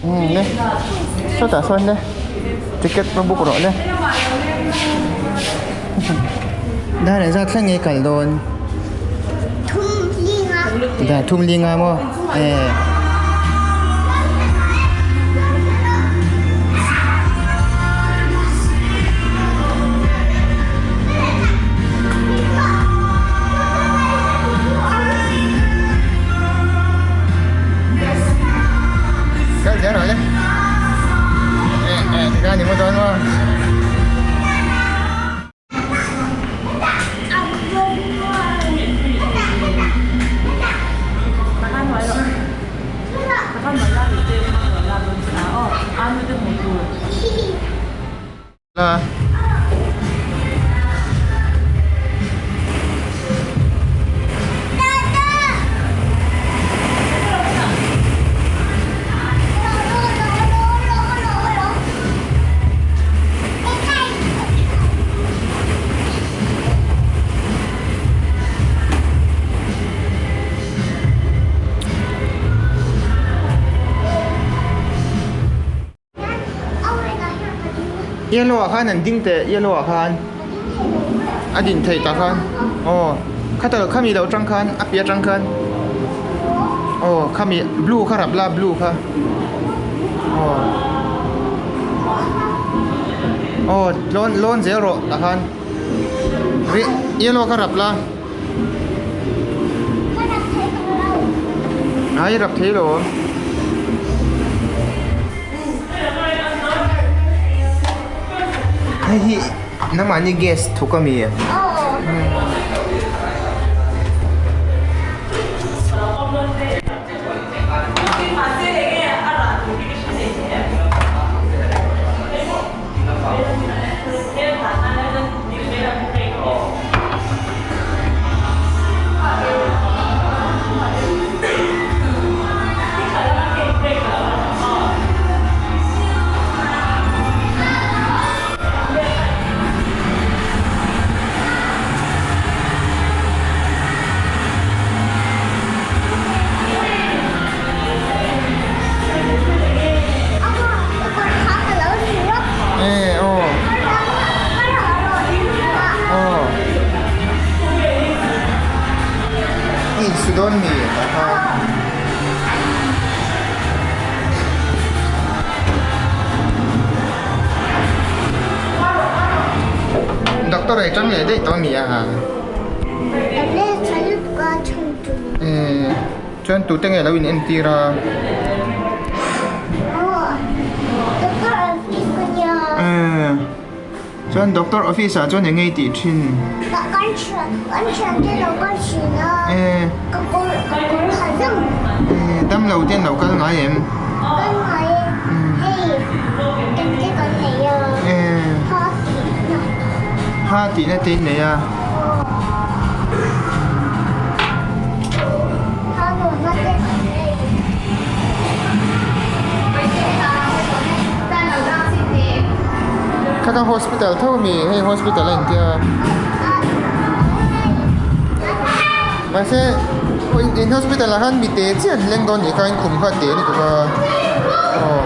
Umm le sawtah sawn le ticket va book rawh le dar engzat thleng nge kal dawn dar thum linga maw eh. Kal zel rawh le eh eh tikhan ni maw dawn maw. La. Yellow ah khan an ding teh yellow ah khan a din theih tah khan aw khata khami loh atang khan a piah atang khan aw khami blue kha rap la blue kha aw aw lawn lawn zel rawh tah khan yellow kha rap la. Ai rap thei lo hei hi nangmahni gas thuk a mi? Eh aw aw i insu dawn mi tah khan doctor ei tang leh daih tawh a ni a. Eh chuan tute nge lo in entir a. Eh chuan doctor office ah chuan eng nge i tih thin? Eh eh damlo te an lo kal ngai em? Eh ha tihna te in nei a. Kha kha hospital tho a mi hei hospital a intia mahse in hospital ah khan mi te chiah an leng dawn nih kha in khum kha a te lutuk a aw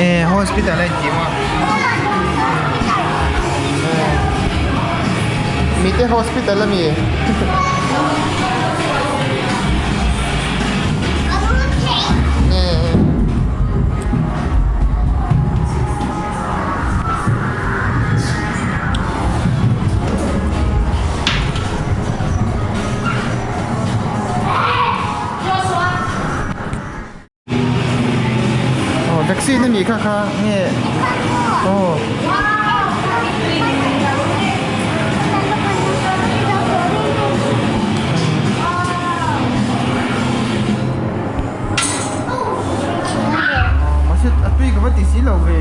eh hospital a inti maw. Mite hospital a mi? Aw vaccine a nih kha kha nge aw. Mahse a tui ka va ti si lo ve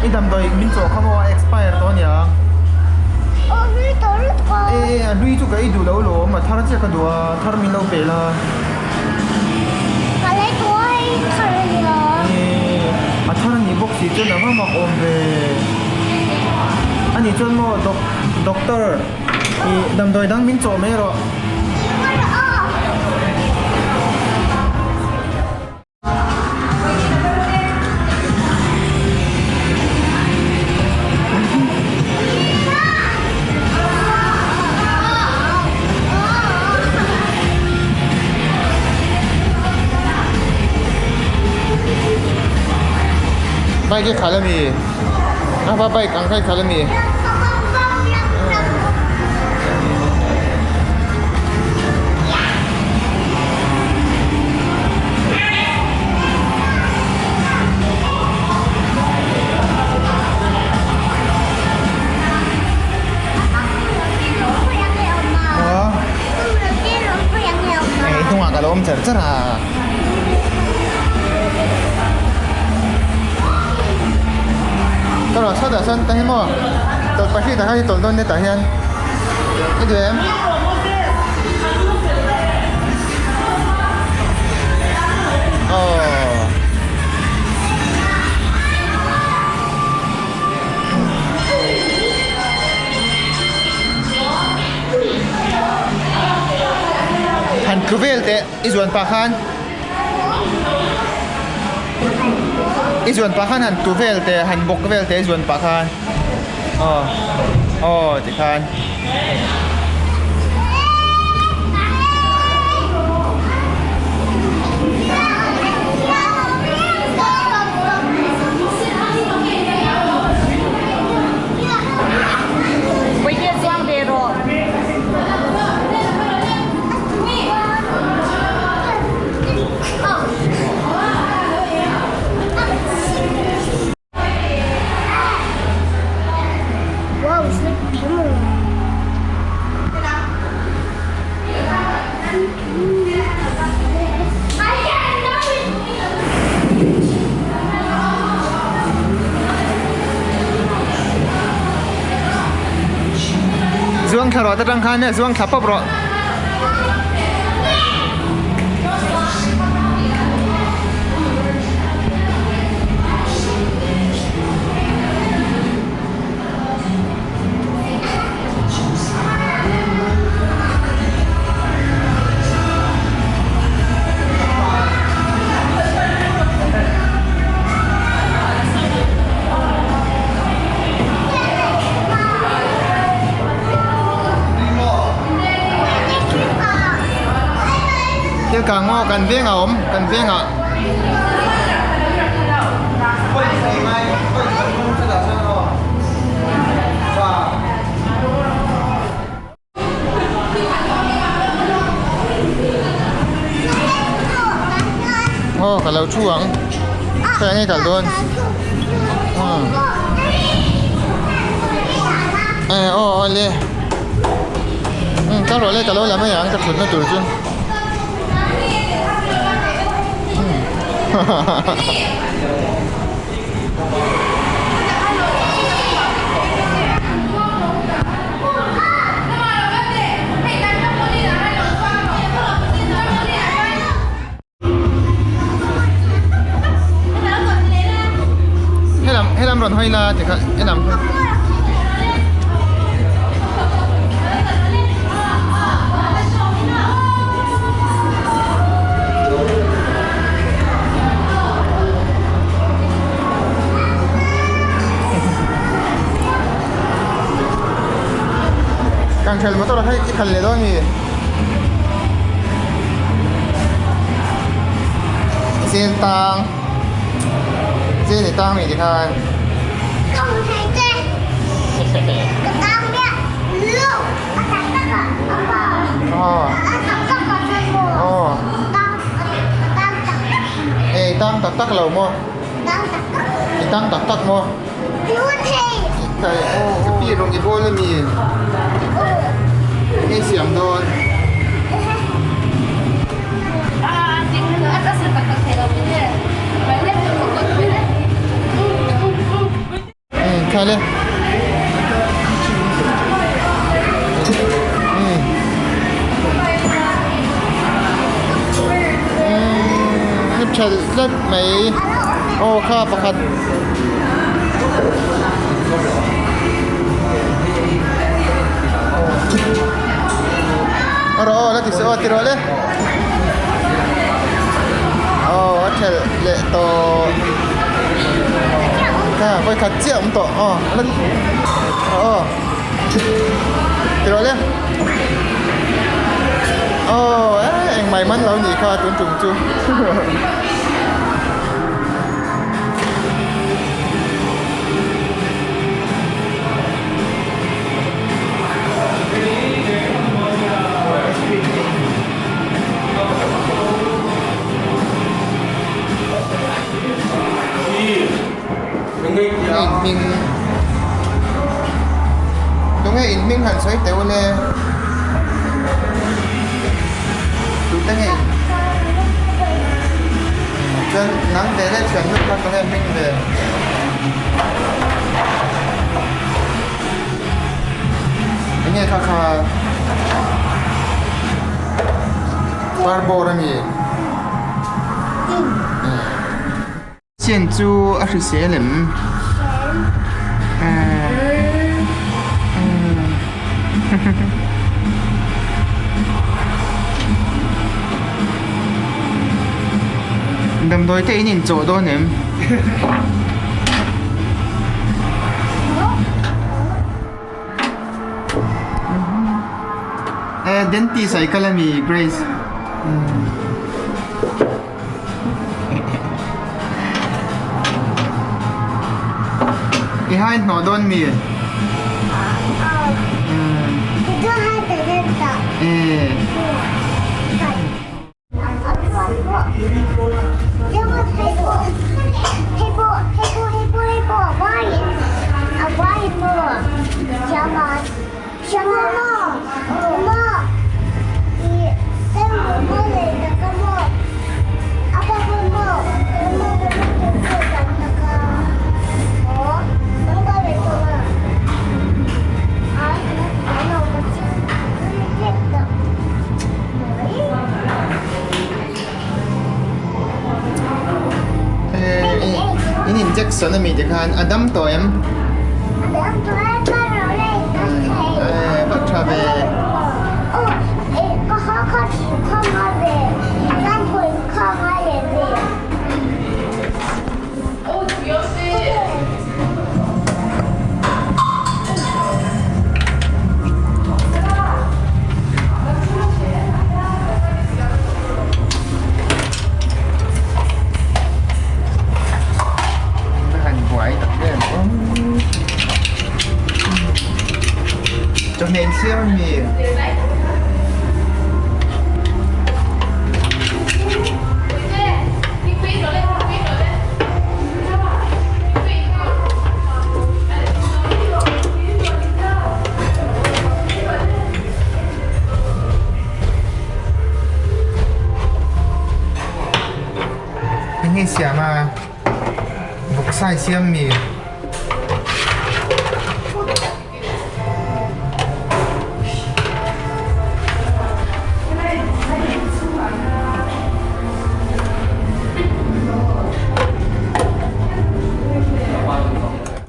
i damdawi min chawh kha maw a expire tawh a nia e a hlui chu ka ei duh lo alawm a thar chiah ka duh a thar min lo pe la. A thar a nih bawk si chuan a va mak awm ve a nih chuan maw doctor ih damdawi dang min chawh mai rawh. Bike i khalh a mi? Apa bike ang kha i khalh a mi? Hei hnungah ka lo awm char char a. Ka rawn chhuat ah sawn ta hi maw tawlhpahrit ah khan i tawlh dawn nia tah hian i duh em? Aww. Han tlu vel teh i zuan pah khan i zuan pah khan han tlu vel teh han bawk vel teh i zuan pah khan aw aw tikhan. Zuang thla rawh ta tang khan e zuang thla pawp rawh. Thil kang maw kan veng a awm kan veng ah. Aw ka lo thu ang khawiah nge kal dawn eh aw aw le kal rawh le ka lo la mai ang ka thutna tur chu. Helam helam rawn hawi la tikha helam. Kan khel motor hei i khalh leh dawn mi zen tang zen i tang ni tikhan. Ei tang tak tak lo maw? I tang tak tak maw? Thei ka pi rawng i bawl ami? Nge siam dawn? Kha le. Tha tlat mai aw kha pakhat rawh aw la ti se aw ti rawh le aw a thelh leh tawh. Kha vawi khat chiah awm tawh aw la aw ti rawh le aw engmah man lo nih kha tun tum chu. hming? Tunge in hming han sawi teh ule? Tute nge in? Chuan nang ve leh thiannu kha tunge hming ve? Enge kha kha cardboard a ni. Sian chu a hrisel em? Damdawi te in inchawh dawn em? Eh dentist ah i kal ami Grace? I hai hnawh dawn mi? Eh. In injection ami te khan a dam tawh em? Eh, tha ve. Han buai tak em aw. Chawhmeh in siam ami? Eng nge siam a? Vawksa i siam mi?